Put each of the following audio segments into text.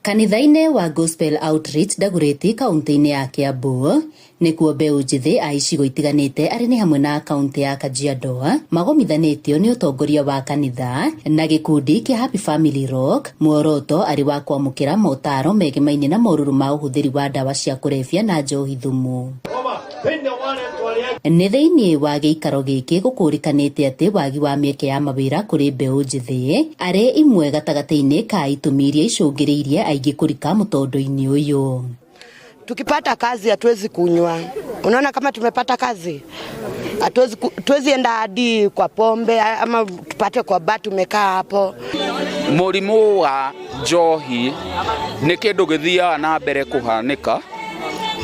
Kanitha-inĩ wa Gospel Outreach Dagoretti kaunti-inĩ ya Kiambu nĩkuo mbeũ njĩthĩ a icigo itiganĩte arĩ nĩ hamwe na kaunti ya Kajiado magomithanĩtio nĩ ũtongoria wa kanitha na gĩkundi kĩa Happy Family Rock, muoroto arĩ wa kwamũkĩra motaro megemainie na morũrũ ma ũhũthĩri wa ndawa cia kũrebia na njohi thumu. Nĩ thĩinĩ wa gĩikaro gĩkĩ gũkũrĩkanĩte atĩ wagi wa mĩeke ya mawĩra kũrĩ mbeũ njĩthĩ arĩ imwe gatagatĩ-inĩ ka itũmi iria icũngĩrĩirie aingĩ kũrika mũtondo-inĩ ũyũ. Tukipata kazi hatuwezi kunywa. Unaona, kama tumepata kazi hatuwezi tuwezi enda hadi kwa pombe ama tupate kwa bar tumekaa hapo. Mũrimũ wa njohi nĩ kĩndũ gĩthiaga na mbere kũhanĩka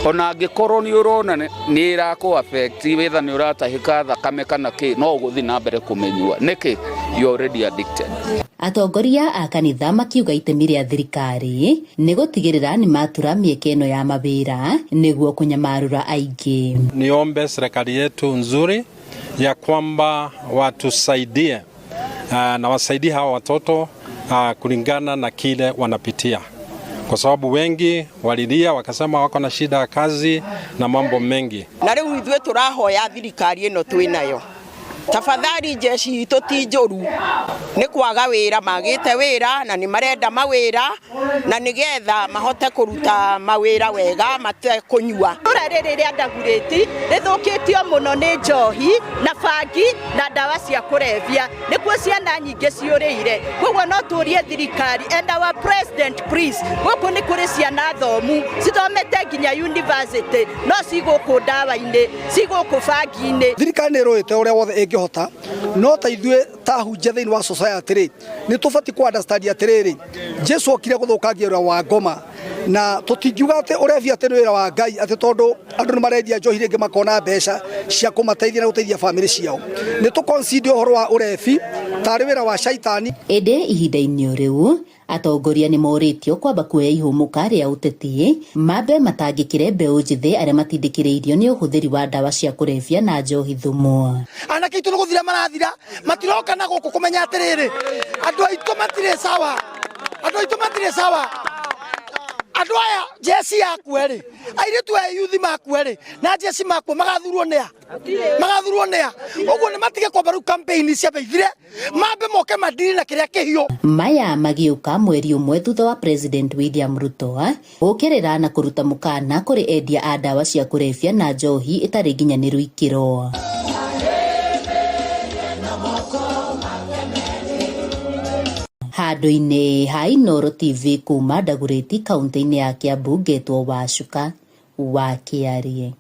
ona angĩkorwo nĩ ũrona nĩ ĩrakũ affect, whether nĩ ũratahĩka thakame kana kĩ, no ũgũthiĩ na mbere kũmĩnyua. Nĩkĩ? You already addicted. Atongoria a kanitha makiuga itemi rĩa thirikari nĩ gũtigĩrĩra nĩ matura mĩeke ĩno ya mawĩra nĩguo kũnyamarũra aingĩ. Niombe serikali yetu nzuri ya kwamba watusaidie na wasaidie hawa watoto kulingana na kile wanapitia, kwa sababu wengi walilia wakasema wako na shida ya kazi na mambo mengi. Na rĩu ithuĩ tũrahoya thirikari ĩno twĩ nayo, tafadhali, jeshi itũ ti njũru, nĩ kwaga wĩra magĩte wĩra na nĩ marenda mawĩra na nĩgetha mahote kũruta mawĩra wega matekũnyua. Itũra rĩrĩ rĩa Dagoretti rĩthũkĩtio mũno nĩ njohi na bangi na ndawa cia kũrebia, nĩkuo ciana nyingĩ ciũrĩire. Koguo no tũrie thirikari and our president, please, gũkũ nĩ kũrĩ ciana thomu cithomete nginya university no ci gũkũ ndawa-inĩ, ci gũkũ bangi-inĩ. Thirikari nĩ ĩrũĩte ũrĩa wothe ĩngĩhota, no ta ithuĩ ta hunjia thĩinĩ wa society rĩ, nĩ tũbatiĩ kũ understand atĩrĩrĩ, Jesu okire gũthũkangia wĩra wa ngoma, na tũtingiuga atĩ ũrebi atĩ nĩ wĩra wa Ngai, atĩ tondũ andũ nĩ marendia njohi rĩngĩ makona mbeca cia kũmateithia na gũteithia bamĩrĩ ciao. Nĩ tũ concede ũhoro wa ũrebi tarĩ wĩra wa caitani. Ĩndĩ ihinda-inĩ o rĩu atongoria nĩ morĩtio kwamba kuoya ihũmũka rĩa ũteti, mambe matangĩkĩre mbeũ njĩthĩ arĩa matindĩkĩrĩirio nĩ ũhũthĩri wa ndawa cia kũrebia na njohi thumu. Anake aitũ nĩ gũthira marathira, matiroka na gũkũ kũmenya atĩrĩrĩ, andũ aitũ matirĩ sawa, andũ aitũ matirĩ sawa. Andũ aya jeci yakue rĩ, airĩtu aya yuthi makue rĩ, na jeci makue, magathurwo nĩa? Magathurwo nĩa? Ũguo nĩ matige kwamba rĩu campaign ciambe ithire, mambe moke mandiri na kĩrĩa kĩhiũ. Maya magĩũka mweri ũmwe thutha wa President William Ruto gũkĩrĩra na kũruta mũkana kũrĩ endia a ndawa cia kũrebia na njohi ĩtarĩ nginyanĩru ikĩro. Handũ-inĩ ha Inooro TV kuma Dagoretti kaunti-inĩ ya Kiambu, ngetwo Wacuka wa Kĩarie.